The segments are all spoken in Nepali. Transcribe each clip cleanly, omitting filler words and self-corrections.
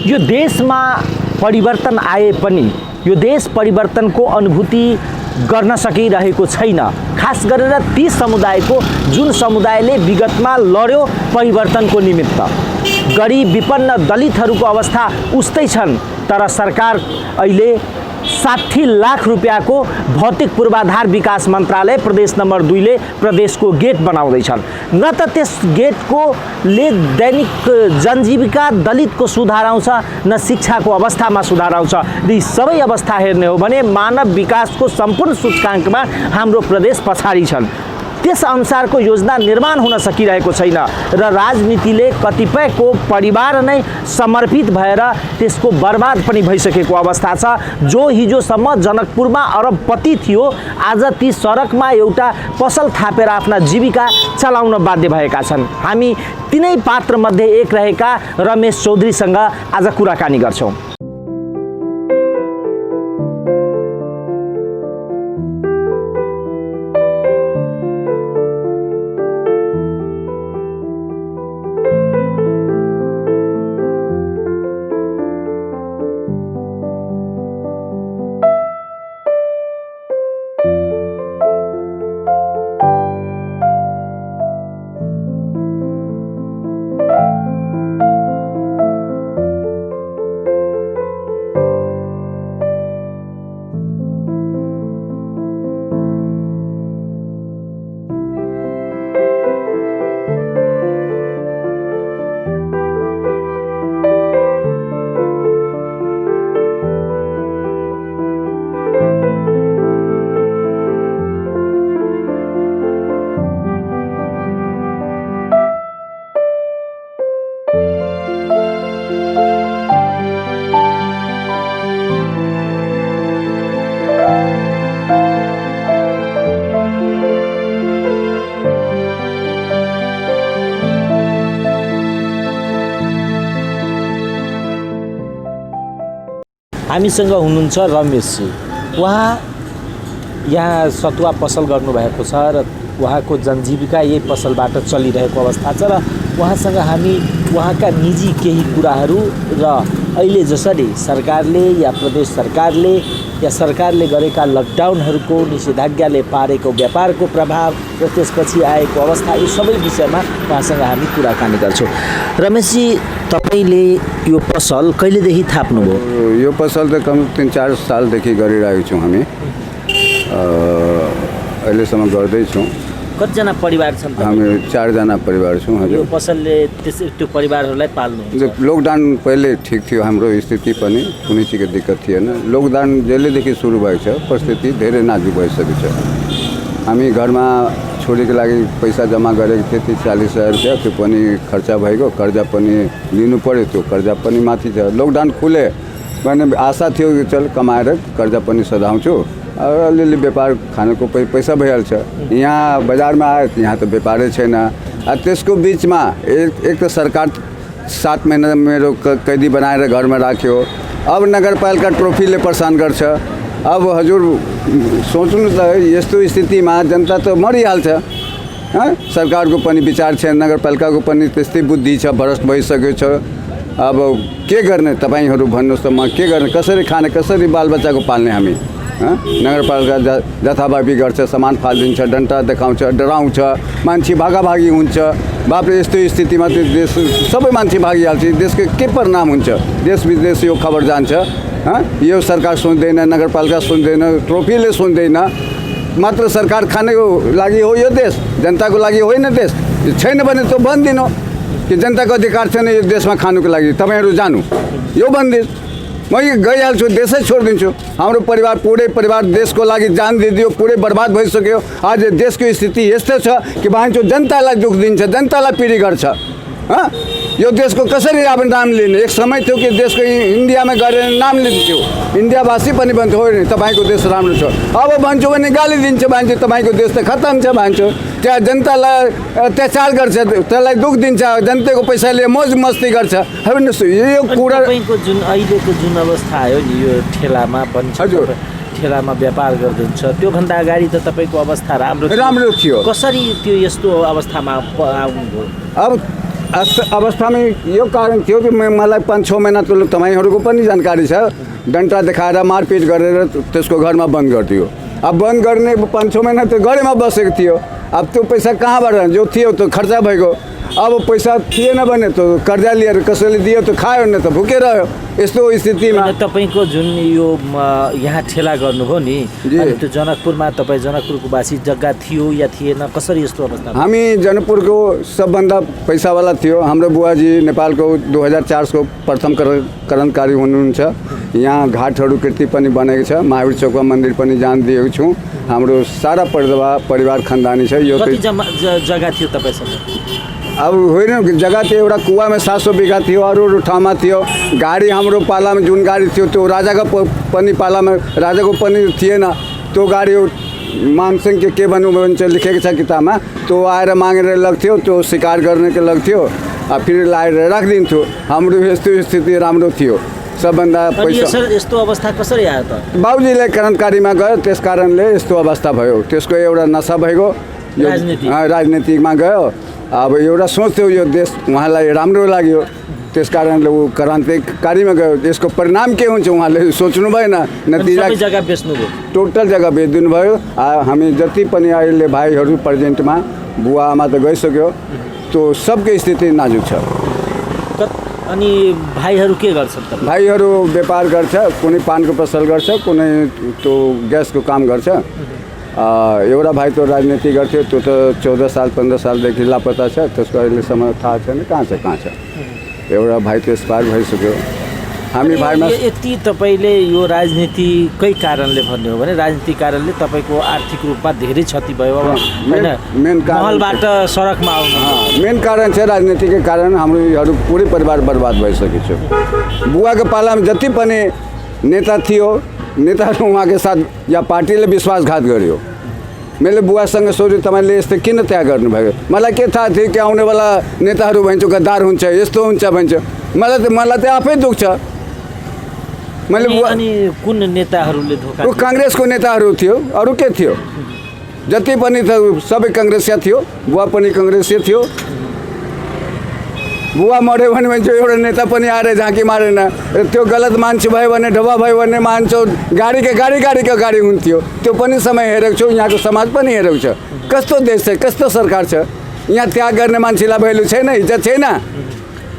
यो देशमा परिवर्तन आए पनि यो देश परिवर्तनको अनुभूति गर्न सकिरहेको छैन। खास गरेर ती समुदायको जुन समुदायले विगतमा लड्यो परिवर्तनको निमित्त। गरिब विपन्न दलितहरूको अवस्था उस्तै छन्, तर सरकार अहिले 60 लाख रुपियाँको भौतिक पूर्वाधार विकास मन्त्रालय प्रदेश नम्बर 2 ले प्रदेशको गेट बनाउँदैछन्। न त त्यस गेटको ले दैनिक जनजीविका दलितको सुधार आउँछ, न शिक्षाको अवस्थामा सुधार आउँछ। यी सबै अवस्था हेर्ने हो भने मानव विकासको सम्पूर्ण सूचकाङ्कमा हाम्रो प्रदेश पछाडि छन्। त्यस अनुसारको योजना निर्माण हुन सकिरहेको छैन र राजनीतिले कतिपयको परिवार नै समर्पित भएर त्यसको बर्बाद पनि भइसकेको अवस्था छ। जो हिजोसम्म जनकपुरमा अरबपति थियो, आज ती सडकमा एउटा पसल थापेर आफ्ना जीविका चलाउन बाध्य भएका छन्। हामी तिनै पात्रमध्ये एक रहेका रमेश चौधरीसँग आज कुराकानी गर्छौँ। हामीसँग हुनुहुन्छ रमेशजी। उहाँ यहाँ सतुवा पसल गर्नुभएको छ र उहाँको जनजीविका यही पसलबाट चलिरहेको अवस्था छ र उहाँसँग हामी उहाँका निजी केही कुराहरू र अहिले जसरी सरकारले या प्रदेश सरकारले या सरकारले गरेका लकडाउनहरूको निषेधाज्ञाले पारेको व्यापारको प्रभाव र त्यसपछि आएको अवस्था, यो सबै विषयमा उहाँसँग हामी कुराकानी गर्छौँ। रमेशजी, तपाईँले यो पसल कहिलेदेखि थाप्नुभयो? यो पसल त कम 3-4 सालदेखि गरिरहेको छौँ हामी। अहिलेसम्म गर्दैछौँ। कतिजना परिवार छन्? हामी 4 जना परिवार छौँ। हजुर, यो पसलले त्यो परिवारहरूलाई पाल्नु? लकडाउन पहिले ठिक थियो, हाम्रो स्थिति पनि कुनै चिजको दिक्कत थिएन। लकडाउन जहिलेदेखि सुरु भएको छ परिस्थिति धेरै नाजुक भइसकेको छ। हामी घरमा छोरीको लागि पैसा जम्मा गरेको थिएँ 30-40 हज़ार रुपियाँ, त्यो पनि खर्चा भएको। कर्जा पनि लिनु पर्यो, त्यो कर्जा पनि माथि छ। लकडाउन खुले भने आशा थियो कि चल कमाएर कर्जा पनि सधाउँछु, अलिअलि व्यापार खानको पैसा भइहाल्छ। यहाँ बजारमा आयो यहाँ त व्यापारै छैन। त्यसको बिचमा एक त सरकार 7 महिना मेरो कैदी बनाएर घरमा राख्यो। अब नगरपालिका ट्रोफीले परेशान गर्छ। अब हजुर सोच्नु त यस्तो स्थितिमा जनता त मरिहाल्छ। सरकारको पनि विचार छैन, नगरपालिकाको पनि त्यस्तै बुद्धि छ, भ्रष्ट भइसकेको छ। अब के गर्ने तपाईँहरू भन्नुहोस् त, म के गर्ने, कसरी खाने, कसरी बालबच्चाको पाल्ने हामी? नगरपालिका जथाभावी गर्छ, सामान फालिदिन्छ, डन्टा देखाउँछ, डराउँछ, मान्छे भागाभागी हुन्छ। बापरे, यस्तो स्थितिमा त्यो देश सबै मान्छे भागिहाल्छ। देशको के परिणाम हुन्छ? देश विदेश यो खबर जान्छ। यो सरकार सुन्दैन, नगरपालिका सुन्दैन, ट्रोफीले सुन्दैन। मात्र सरकार खानेको लागि हो यो देश, जनताको लागि होइन देश। छैन भने त भनिदिनु कि जनताको अधिकार छैन यो देशमा खानुको लागि, तपाईँहरू जानु, यो भनिदिनु। म गइहाल्छु, देशै छोडिदिन्छु। हाम्रो परिवार, पुरै परिवार देशको लागि जान दिदियो, पुरै बर्बाद भइसक्यो। आज देशको स्थिति यस्तो छ कि भान्चो जनतालाई दुःख दिन्छ, जनतालाई पीडी गर्छ। यो देशको कसरी अब नाम लिने? एक समय थियो कि देशको इन्डियामा गएर नाम लिन्थ्यो, इन्डियावासी पनि भन्थ्यो होइन तपाईँको देश राम्रो छ। अब भन्छु भने गाली दिन्छ मान्छे, तपाईँको देश त खतम छ भन्छु। त्यहाँ जनतालाई अत्याचार गर्छ, त्यसलाई दुःख दिन्छ, जनताको पैसाले मौज मस्ती गर्छ। हेर्नुहोस् यो कुरा जुन अहिलेको जुन अवस्था आयो नि, यो ठेलामा पनि हजुर ठेलामा व्यापार गरिदिन्छ, त्योभन्दा अगाडि त तपाईँको अवस्था राम्रो थियो। कसरी त्यो यस्तो अवस्थामा आउनुभयो? अब अवस्थामा यो कारण थियो कि मलाई 5-6 महिना त तपाईँहरूको पनि जानकारी छ, डन्टा देखाएर मारपिट गरेर त्यसको घरमा बन्द गरिदियो। अब बन्द गर्ने 5-6 महिना त घरैमा बसेको थियो। अब त्यो पैसा कहाँबाट जो थियो त्यो खर्चा भएको। अब पैसा थिएन भने त कर्जा लिएर कसैले दियो त खायो न त भुकेर रह्यो। यस्तो स्थितिमा तपाईँको जुन यो यहाँ ठेला गर्नुभयो नि, अनि त्यो जनकपुरमा तपाईँ जनकपुरको वासी जग्गा थियो या थिएन, कसरी यस्तो अवस्था? हामी जनकपुरको सबभन्दा पैसावाला थियो। हाम्रो बुवाजी नेपालको 2004 को प्रथम क्रान्तिकारी हुनुहुन्छ। यहाँ घाटहरू कृति पनि बनेको छ, महावीर चौकमा मन्दिर पनि जान दिएको छु। हाम्रो सारा परिवार खानदानी छ। यो कति जग्गा थियो तपाईँसँग? अब होइन, जग्गा थियो एउटा कुवामा 700 बिघा थियो, अरू ठाउँमा थियो। गाडी हाम्रो पालामा जुन गाडी थियो त्यो राजाको पनि पालामा राजाको पनि थिएन। त्यो गाडी मानसिंह के भन्नु भन्छ लेखेको छ किताबमा, त्यो आएर मागेर लग्थ्यो, त्यो शिकार गर्नेको लग्थ्यो, फेरि लाएर राखिदिन्थ्यो। हाम्रो यस्तो स्थिति राम्रो थियो। सबभन्दा पैसा यस्तो अवस्था कसरी आयो त? बाबुजीले क्रान्तिकारीमा गयो, त्यस कारणले यस्तो अवस्था भयो। त्यसको एउटा नसा भएको राजनीतिमा गयो। अब एउटा सोच्थ्यो यो देश उहाँलाई राम्रो लाग्यो, त्यस कारणले ऊ क्रान्तिकारीमा गयो। यसको परिणाम के हुन्छ उहाँले सोच्नु भएन। नतिजा जग्गा बेच्नुभयो, टोटल जग्गा बेचिदिनु भयो। हामी जति पनि अहिले भाइहरू प्रेजेन्टमा, बुवा आमा त गइसक्यो, त्यो सबको स्थिति नाजुक छ। अनि भाइहरू के गर्छन्? भाइहरू व्यापार गर्छ, कुनै पानको पसल गर्छ, कुनै त्यो ग्यासको काम गर्छ। एउटा भाइ त राजनीति गर्थ्यो, त्यो त 14 साल 15 सालदेखि लापता छ। त्यसको अहिलेसम्म थाहा छैन कहाँ छ। एउटा भाइ त एक्सपायर भइसक्यो। हामी भाइमा यति तपाईँले यो राजनीतिकै कारणले भन्ने हो भने राजनीतिक कारणले तपाईँको आर्थिक रूपमा धेरै क्षति भयो होइन? मेन महलबाट सडकमा आउनु मेन कारण छ राजनीतिकै कारण। हाम्रो पुरै परिवार बर्बाद भइसकेको छ। बुवाको पालामा जति पनि नेता थियो, नेताहरू उहाँको साथ या पार्टीले विश्वासघात गर्यो। मैले बुवासँग सोचेँ तपाईँले यस्तो किन त्याग गर्नुभयो? मलाई के थाहा थियो कि आउनेवाला नेताहरू भन्छ गद्दार हुन्छ, यस्तो हुन्छ भन्छ। मलाई त आफै दुख्छ। मैले अनि कुन नेताहरूले धोका? काङ्ग्रेसको नेताहरू थियो, अरू के थियो? जति पनि त सबै काङ्ग्रेसिया थियो। बुवा पनि काङ्ग्रेसिया थियो। बुवा मऱ्यो भने एउटा नेता पनि आएर झाँकी मारेन। त्यो गलत मान्छे भयो भने, ढोबा भयो भने मान्छौ गाडीको गाडी हुन्थ्यो। त्यो पनि समय हेरेको छु। यहाँको समाज पनि हेरेको छ। कस्तो देश छ, कस्तो सरकार छ। यहाँ त्याग गर्ने मान्छेलाई भ्यालु छैन, इज्जत छैन।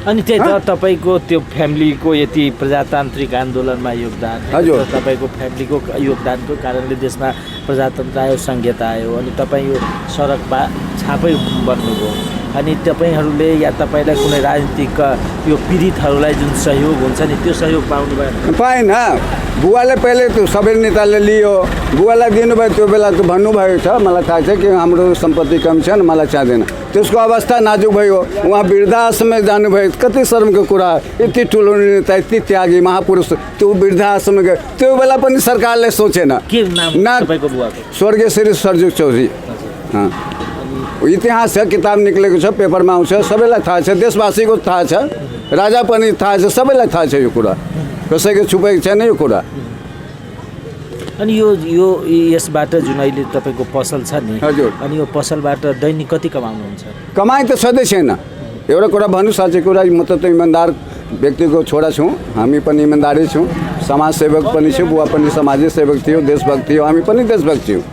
अनि त्यही त तपाईँको त्यो फ्यामिलीको यति प्रजातान्त्रिक आन्दोलनमा योगदान, हजुर, तपाईँको फ्यामिलीको योगदानको कारणले देशमा प्रजातन्त्र आयो, संहिता आयो, अनि तपाईँ यो सडकमा छापै बन्नुभयो। अनि तपाईँहरूले या तपाईँलाई कुनै राजनीतिक यो पीडितहरूलाई जुन सहयोग हुन्छ नि, त्यो सहयोग पाउनु भयो? पाएन। बुवाले पहिले त्यो सबै नेताले लियो, बुवालाई दिनुभयो। त्यो बेला त भन्नुभएको छ, मलाई थाहा छ कि हाम्रो सम्पत्ति कम छ न, मलाई चाहिँदैन। त्यसको अवस्था नाजुक भयो। उहाँ वृद्धाश्रममा जानुभयो। कति शर्मको कुरा, यति ठुलो नेता, यति त्यागी महापुरुष, त्यो वृद्धाश्रममा गयो। त्यो बेला पनि सरकारले सोचेन। के नाम तपाईँको बुवाको? स्वर्गीय श्री सरजुग चौधरी। इतिहास छ, किताब निक्लेको छ, पेपरमा आउँछ, सबैलाई थाहा छ। देशवासीको थाहा छ, राजा पनि थाहा छ, सबैलाई थाहा छ यो कुरा। कसैको छुपेको छैन यो कुरा। अनि यो यसबाट जुन अहिले तपाईँको पसल छ नि, हजुर, अनि यो पसलबाट दैनिक कति कमाउनुहुन्छ? कमाइ त छँदै छैन। एउटा कुरा भन्नु साँच्चै कुरा, म त इमान्दार व्यक्तिको छोरा छु। हामी पनि इमान्दारी छौँ। समाजसेवक पनि छु। बुवा पनि समाजै सेवक थियो, देशभक्त थियो। हामी पनि देशभक्त छौँ।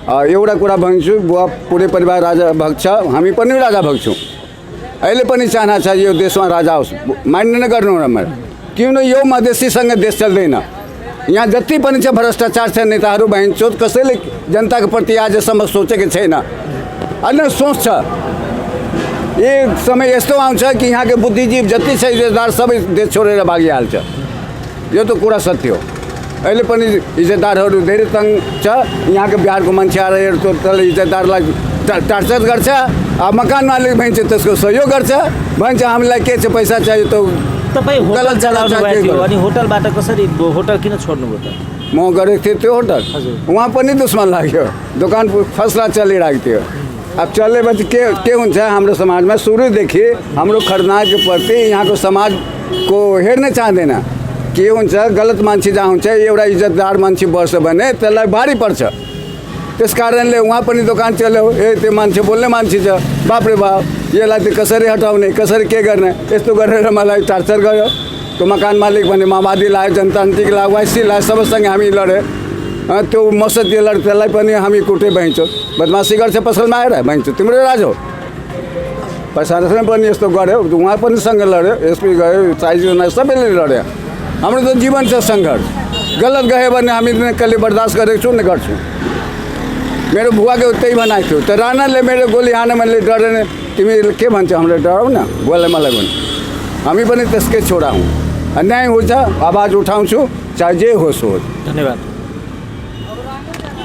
एउटा कुरा भन्छु, बुवा पुरै परिवार राजा भक्त छ, हामी पनि राजा भक्त छौँ। अहिले पनि चाहना छ यो देशमा राजा होस्। माइन्ड नगर्नु राम्रो, किन यो मधेसीसँग देश चल्दैन। यहाँ जति पनि छ भ्रष्टाचार छ, नेताहरू बहिनचोद, कसैले जनताको प्रति आजसम्म सोचेको छैन। अनि सोच छ एक समय यस्तो आउँछ कि यहाँको बुद्धिजीवी जति छ इज्जतदार सबै देश छोडेर भागिहाल्छ। यो त कुरा सत्य हो। अहिले पनि इज्जतदारहरू धेरै तङ छ। यहाँको बिहारको मान्छे आएर तल इज्जतदारलाई टार्चर गर्छ। मकान मालिक भन्छ त्यसको सहयोग गर्छ, भन्छ हामीलाई के छ पैसा चाहियो। त तपाईँ होटल चलाउनु भएको थियो, अनि होटलबाट कसरी होटल किन छोड्नुभयो त? म गरेको थिएँ त्यो होटल, उहाँ पनि दुश्मन लाग्यो। दोकान फसला चलिरहेको थियो। अब चलेपछि के हुन्छ हाम्रो समाजमा सुरुदेखि हाम्रो खतरनाकको प्रति यहाँको समाजको हेर्न चाहँदैन। के हुन्छ, गलत मान्छे जहाँ हुन्छ, एउटा इज्जतदार मान्छे बस्छ भने त्यसलाई भारी पर्छ। त्यस कारणले उहाँ पनि दोकान चल्यो त्यो मान्छे बोल्ने मान्छे छ बाप रे बाप यसलाई चाहिँ कसरी हटाउने कसरी के गर्ने यस्तो गरेर मलाई टार्चर गर्यो त्यो मकान मालिक भने माओवादी लाग्यो जनतान्त्रिक लाग्यो वाइसी लाग्यो सबैसँग हामी लड्यो त्यो मसजिद लड्यो त्यसलाई पनि हामी कुटे भइन्छौँ बदमासी गर्छ पसलमा आएर भइन्छ तिम्रो राज हो प्रशासन पनि यस्तो गर्यो उहाँ पनि सँग लड्यो एसपी गयो चाइजना सबैले लड्यो हाम्रो त जीवन छ सङ्घर्ष गलत गयो भने हामी कहिले बर्दाश्त गरेको छौँ न गर्छौँ मेरो बुवाको त्यही बनाएको थियो त राणाले मेरो गोली हाने मैले डरेन तिमी के भन्छ हाम्रो डराउ न बुवाले मलाई भन्यो हामी पनि त्यसकै छोरा हौँ अन्याय हुन्छ आवाज उठाउँछु चाहे जे होस् हो धन्यवाद।